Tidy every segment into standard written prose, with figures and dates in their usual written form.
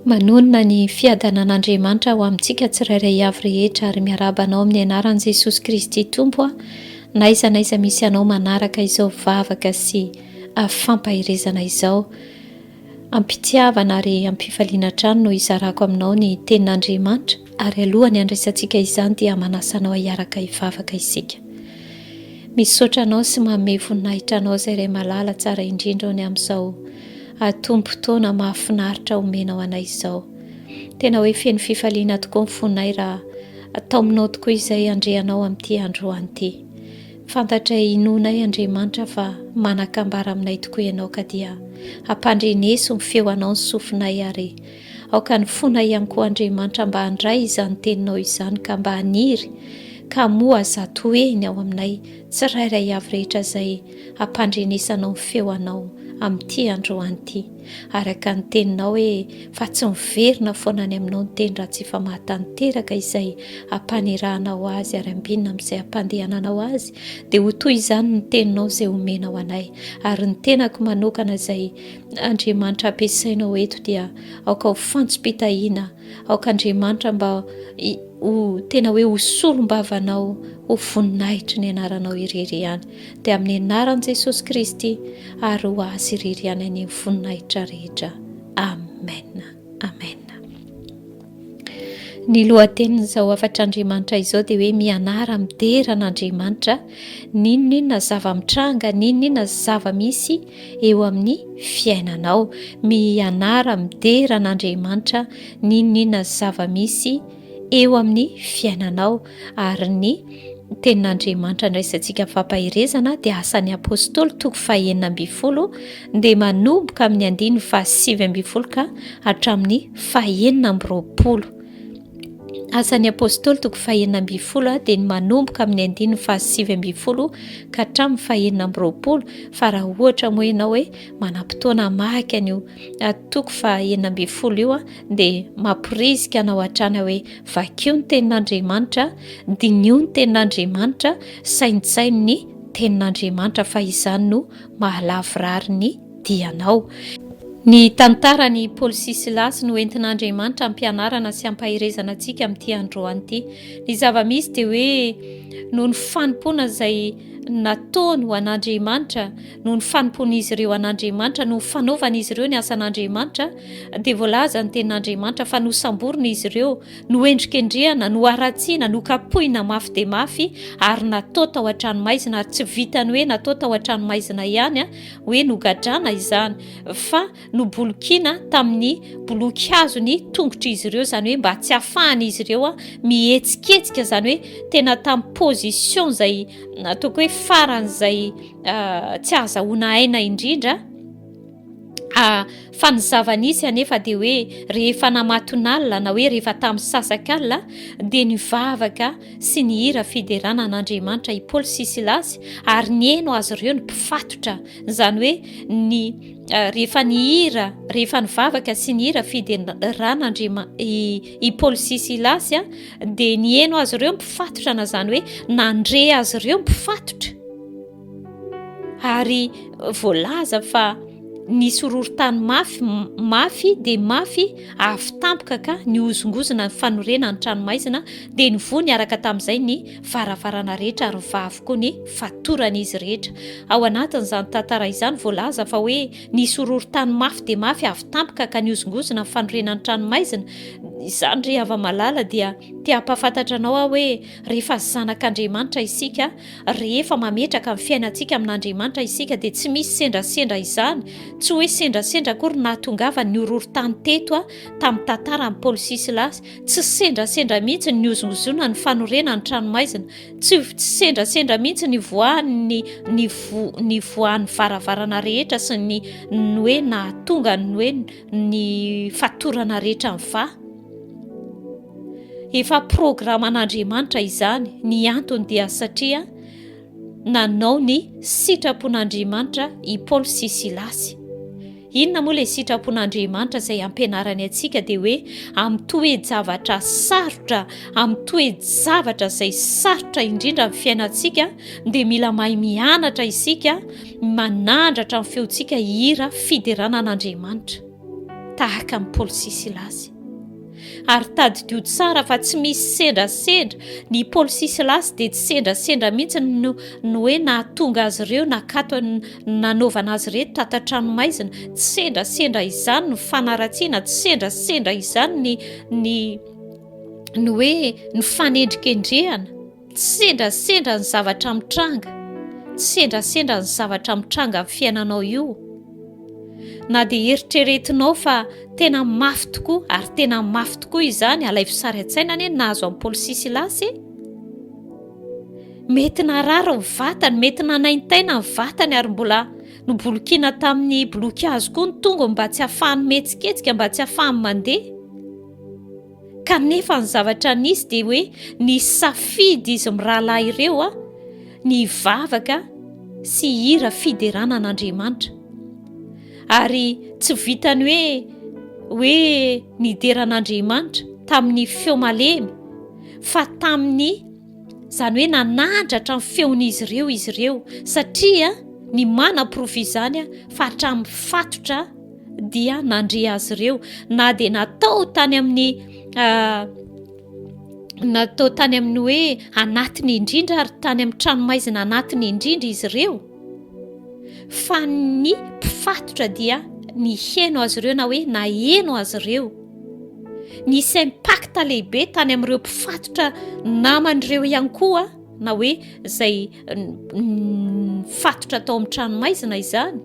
Manonona ny fiadanan'Andriamanitra ho amintsika tsirairay avy rehetra ary miarahaba anao amin'ny anaran'i Jesosy Kristy Tompo aho na aiza na aiza misy anao manaraka izao vavaka sy fampaherezana izao. Am-pitiavana ary am-pifaliana hatrany no hizarako aminao ny Tenin'Andriamanitra, ary alohan'ny handraisantsika izany dia manasa anao hiaraka hivavaka isika. Misaotra anao sy manome voninahitra anao izay Ray malala tsara indrindra ao ny amin'izao atom-potoana mahafinaritra omenao anay izao. Tena hoe feno fifaliana tokoa ny fonay raha taominao tokoa izay handre anao amin'ity androany ity. Fantatray inoanay Andriamanitra fa manan-kambara aminay tokoa Ianao ka dia ampandreneso ny feo Anao ny sofinay ary aoka ny fonay ihany koa Andriamanitra mba handray izany teninao izany ka mba haniry ka hamoha zatoheny ao aminay tsirairay avy rehetra izay ampandrenesanao ny feo Anao amin'ity androany ity. Araka ny teninao hoe fa tsy miverina foana any aminao ny teny raha tsy efa mahatanteraka izay ampanirahanao azy ary ambinina amin'izay ampandehananao azy, dia ho toy izany ny teninao izay omenao anay. Ary ny tenako manokana izay Andriamanitra ampiasainao eto dia aoka ho fantsom-pitahiana, aoka Andriamanitra mba ho tena hoe ho solom-bavanao ho voninahitry ny anaranao irery ihany. Dia amin'ny anaran'i Jesosy Kristy ary ho Azy irery ihany anie ny voninahitra rehetra. Amen. Amen. Ny lohatenin'izao hafatr'Andriamanitra izao dia hoe mianara midera an'Andriamanitra n'inon'inona zava-mitranga, n'inon'inona zava-misy eo amin'ny fiainanao. Mianara midera an'Andriamanitra n'inon'inona zava-misy eo amin'ny fiainanao ary ny tenin'Andriamanitra andraisantsika fampaherezana dia asan'ny apostoly toko fahenina ambin'ny folo dia manomboka amin'ny andininy faha-19 ka hatramin'ny faha-26. Asan'ny apostoly toko faha-16 dia ny manomboka amin'ny andininy faha-19 ka hatramin'ny faha-26 fa raha ohatra moa ianao hoe manam-potoana hamaky an'io toko faha-16 io dia mamporisika anao hatrany aho hoe vakio ny tenin'Andriamanitra, diniho ny tenin'Andriamanitra, saintsaino ny tenin'Andriamanitra fa izany no mahalavorary ny dianao. Ny tantaran'i Paoly sy Silasy no entin'Andriamanitra hampianarana sy hampaherezana antsika amin'ity androany ity. Ny zava-misy dia hoe noho ny fanompoana izay nataony ho an'Andriamanitra, noho ny fanompoan'izy ireo an'Andriamanitra, noho ny fanaovan'izy ireo ny asan'Andriamanitra, dia voalaza ny tenin'Andriamanitra fa nosamborina izy ireo, noendrikendrehana, noharatsiana, nokapohina mafy dia mafy ary natao tao an-tranomaizina, ary tsy vitan'ny hoe natao tao an-tranomaizina ihany, hoe nogadrana izany, fa nobolokiana tamin'ny boloky hazo ny tongotr'izy ireo, izany hoe mba tsy hahafahan'izy ireo mihetsiketsika, izany hoe tena tamin'ny position izay ataoko hoe faran'izay tsy ahazahoana aina indrindra. Fa ny zava-nisy anefa dia hoe rehefa namatonalina na hoe rehefa tamin'ny sasak'alina dia nivavaka sy nihira fiderana an'Andriamanitra i Paoly sy Silasy ary nihaino azy ireo ny mpifatotra. Izany hoe ny rehefa nihira, rehefa nivavaka sy nihira fiderana Andriama- i, i Paoly sy Silasy dia nihaino azy ireo ny mpifatotra na izany hoe nandre azy ireo ny mpifatotra. Ary voalaza fa nisy horohorontany mafy mafy dia mafy avy tampoka ka nihozongozona ny fanorenana ny tranomaizina dia nivoha niaraka tamin'izay ny varavarana rehetra ary nivaha avokoa ny fatoran'izy rehetra. Ao anatin'izany tantara izany voalaza fa hoe nisy horohorontany mafy dia mafy avy tampoka ka nihozongozona ny fanorenana ny tranomaizina. Izany ry hava-malala dia te hampahafantatra anao aho hoe rehefa zanak'Andriamanitra isika Rehefa mametraka ny fiainantsika amin'Andriamanitra isika dia tsy misy sendrasendra izany, tsy hoe sendrasendra akory ny nahatongavan'ny horohorontany teto tamin'ny tantaran'i Paoly sy Silasy, tsy sendrasendra mihitsy ny nihozongozonana ny fanorenana ny tranomaizina, tsy sendrasendra mihitsy ny nivoahan'ny nivoahan'ny varavarana rehetra sy ny ny hoe nahatonga ny hoe ny fatorana rehetra nivaha. Efa programan'Andriamanitra izany, ny antony dia satria nanao ny sitrapon'Andriamanitra i Paoly sy Silasy. Inona moa ilay sitrapon'Andriamanitra izay ampianarany antsika dia hoe amin'ny toe-javatra sarotra, amin'ny toe-javatra izay sarotra indrindra amin'ny fiainantsika dia mila mahay mianatra isika manandratra ny feontsika hihira fiderana an'Andriamanitra. tahaka an'i Paoly sy Silasy. Ary tadidio tsara fa tsy misy sendrasendra, ny Paoly sy Silasy dia tsy sendrasendra mihitsy no no hoe nahatonga azy ireo nakato nanaovana azy ireto tato an-tranomaizina, tsy sendrasendra izany ny fanaratsiana, tsy sendrasendra izany ny ny ny hoe ny fanendrikendrehana. Tsy sendrasendra ny zavatra mitranga, tsy sendrasendra ny zavatra mitranga amin'ny fiainanao io. Na dia eritreretinao fa tena mafy tokoa ary tena mafy tokoa izany, alaivo sary an-tsaina anie ny nahazo an'i Paoly sy Silasy e. Mety narary ny vatany, mety nanaintaina ny vatany ary mbola nobolokiana tamin'ny boloky hazo koa ny tongony mba tsy hahafahany mihetsiketsika, mba tsy hahafahany mandeha. Kanefa ny zavatra nisy dia hoe nisafidy izy mirahalahy ireo ny hivavaka sy hihira fiderana an'Andriamanitra. Ary tsy vitany hoe hoe nidera an'Andriamanitra tamin'ny feo malemy fa tamin'ny izany hoe nanandratra ny feon'izy ireo izy ireo satria ny manaporofo izany fa hatramin'ny fatotra dia nandre azy ireo na dia natao tany amin'ny ah, natao tany amin'ny hoe anatiny indrindra ary tany amin'ny tranomaizina anatiny indrindra izy ireo fa ny mpifatotra dia niheno azy ireo na hoe naheno azy ireo nisy impact lehibe tany amin'ireo mpifatotra naman'ireo ihany koa na hoe izay nifatotra tao amin'ny tranomaizina izany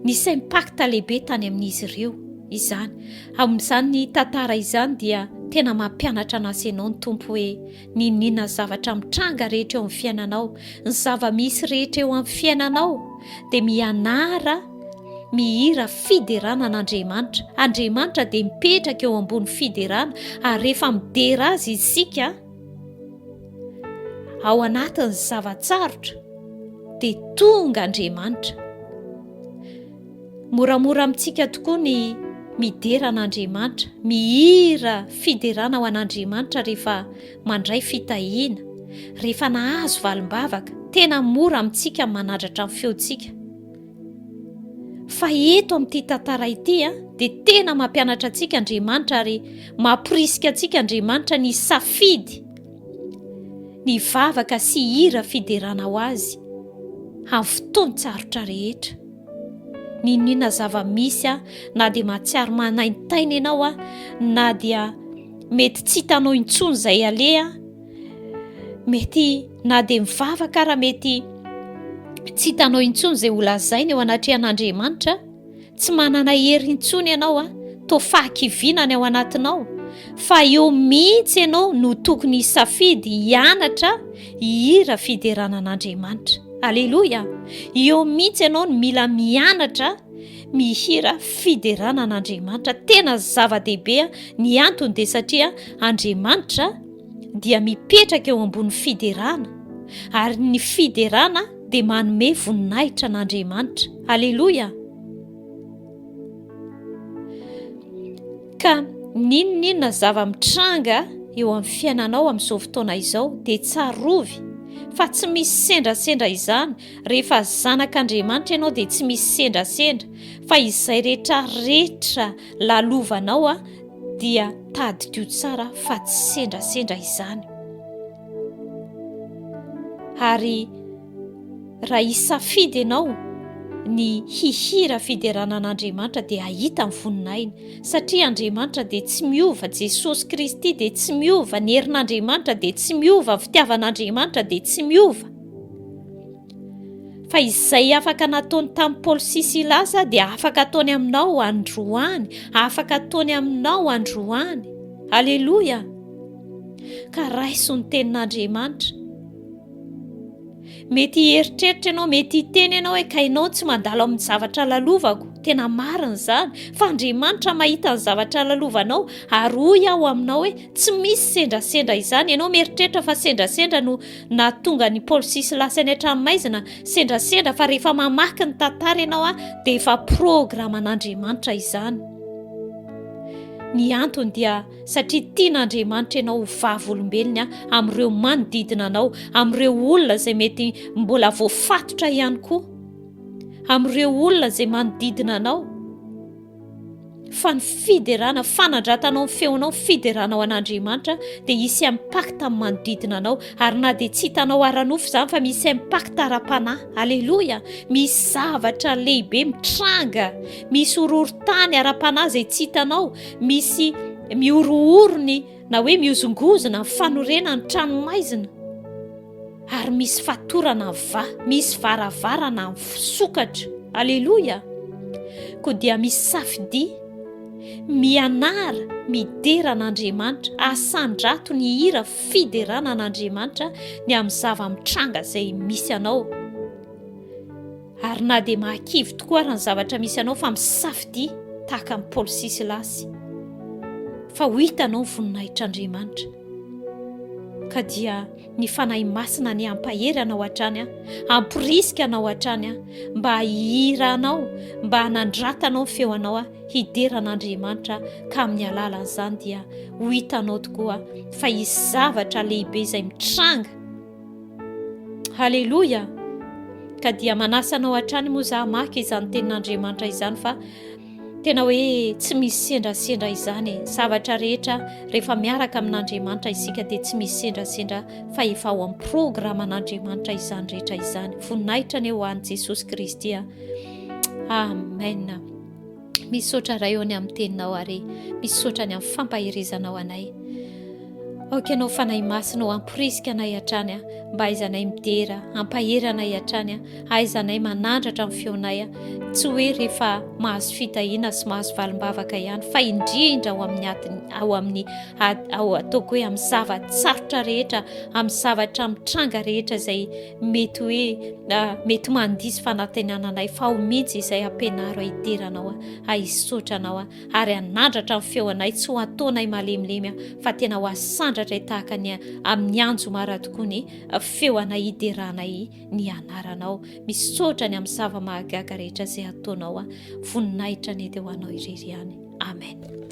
Nisy impact lehibe tany amin'izy ireo izany. Amin'izany tantara izany dia tena mampianatra an'azy ianao ny Tompo hoe n'inon'inona zavatra mitranga rehetra eo amin'ny fiainanao, ny zava-misy rehetra eo amin'ny fiainanao dia mianara mihira fiderana an'Andriamanitra. Andriamanitra dia mipetraka eo ambony fiderana ary rehefa midera Azy isika ao anatin'ny zava-tsarotra dia tonga Andriamanitra. Moramora amintsika tokoa ny midera an'Andriamanitra, mihira fiderana ho an'Andriamanitra rehefa mandray fitahiana, rehefa nahazo valim-bavaka. Tena mora amintsika ny manandratra ny feontsika. Fa eto amin'ity tantara ity dia tena mampianatra antsika Andriamanitra ary mamporisika antsika Andriamanitra ny safidy ny vavaka sy hira fiderana ho azy amin'ny fotoan-tsarotra rehetra. N'inon'inona zava-misy a, na dia mahatsiaro manaintaina ianao a, na dia mety tsy hitanao intsony izay aleha, mety na dia mivavaka ara mety tsy hitanao intsony izay holazaina eo anatrehan'Andriamanitra, Tsy manana hery intsony ianao a, toa fahakiviana ny ao anatinao, fa eo mihitsy ianao no tokony hisafidy hianatra hihira fiderana an'Andriamanitra. Aleloia! Eo mihitsy ianao no mila mianatra mihira fiderana an'Andriamanitra. Tena zava-dehibe ny antony dia satria Andriamanitra dia mipetraka eo ambony fiderana ary ny fiderana dia manome voninahitra an'Andriamanitra. Aleloia! Ka n'inon'inona zava-mitranga eo amin'ny fiainanao amin'izao fotoana izao dia tsarovy fa tsy misy sendrasendra izany. Rehefa zanak'Andriamanitra ianao dia tsy misy sendrasendra fa izay rehetra rehetra lalovanao a dia tadidio tsara fa tsy sendrasendra izany. Ary raha hisafidy ianao ny hihira fiderana an'Andriamanitra dia hahita ny voninahiny satria Andriamanitra dia tsy miova, Jesosy Kristy dia tsy miova, ny herin'Andriamanitra dia tsy miova, ny fitiavan'Andriamanitra dia tsy miova. Fa izay afaka nataony tamin'i Paoly sy Silasy dia afaka ataony aminao androany, afaka ataony aminao androany. Aleloia! Ka raiso ny tenin'Andriamanitra. Mety hieritreritra ianao, mety hiteny ianao hoe ka ianao tsy mandalo amin'ny zavatra lalovako. Tena marina izany, fa Andriamanitra mahita ny zavatra lalovanao ary hoy aho aminao hoe tsy misy sendrasendra izany. Ianao mieritreritra fa sendrasendra no nahatonga an'i Paoly sy Silasy any an-tranomaizina, sendrasendra, fa rehefa mamaky ny tantara ianao dia efa programan'Andriamanitra izany. Ny antony dia satria tian'Andriamanitra ianao ho vavolombelony amin'ireo manodidina anao, amin'ireo olona izay mety mbola voafatotra ihany koa, amin'ireo olona izay manodidina anao. Fa ny fiderana, fanandratanao ny feonao, fideranao an'Andriamanitra dia hisy impact amin'ny manodidina anao ary na dia tsy hitanao ara-nofo izany fa misy impact ara-panahy. Aleloia! Misy zavatra lehibe mitranga, misy horohorontany ara-panahy izay tsy hitanao, misy mihorohoro ny na hoe mihozongozona ny fanorenana ny tranomaizina ary misy fatorana va, misy varavarana misokatra. Aleloia! Koa dia misafidia, mianara midera an'Andriamanitra, asandrato ny hira fiderana an'Andriamanitra ny amin'ny zava-mitranga izay misy anao. Ary na dia mahakivy tokoa ary ny zavatra misy anao fa misafidia tahaka an'i Paoly sy Silasy fa ho hitanao ny voninahitr'Andriamanitra. Ka dia ny Fanahy Masina anie hampahery anao hatrany, hamporisika anao hatrany mba hihiranao, mba hanandratanao ny feonao hidera an'Andriamanitra ka amin'ny alalan'izany dia ho hitanao tokoa fa hisy zavatra lehibe izay mitranga. Haleloia! Ka dia manasa anao hatrany moa za hamaky izany tenin'Andriamanitra izany fa tena hoe tsy misy sendrasendra izany e. Zavatra rehetra rehefa miaraka amin'Andriamanitra isika dia tsy misy sendrasendra fa efa ao amin'ny programan'Andriamanitra izany rehetra izany. Voninahitra anie ho an'i Jesosy Kristy. Amen. Misaotra Ray ô ny amin'ny teninao ary misaotra ny amin'ny fampaherezanao anay. Aoka ianao Fanahy Masina ho hamporisika anay hatrany a, mba haizanay midera, hampahery anay hatrany a, haizanay manandratra ny feonay a, tsy hoe rehefa mahazo fitahiana sy mahazo valim-bavaka ihany fa indrindra ao amin'ny adiny, ao amin'ny ao ataoko hoe amin'ny zava-tsarotra rehetra, amin'ny zavatra mitranga rehetra izay mety hoe mety mandiso fanantenana anay fa ao mihitsy izay ampianaro ahy hidera anao aho, ahisaotra anao aho ary hanandratra ny feo anay tsy ho ataonay malemilemy aho fa tena ho asandratray tahaka ny amin'ny anjomara tokoa ny feo anay hideranay ny anaranao. Misaotra ny amin'ny zava-mahagaga rehetra izay ataonao aho. Voninahitra anie dia ho anao irery ihany. Amen.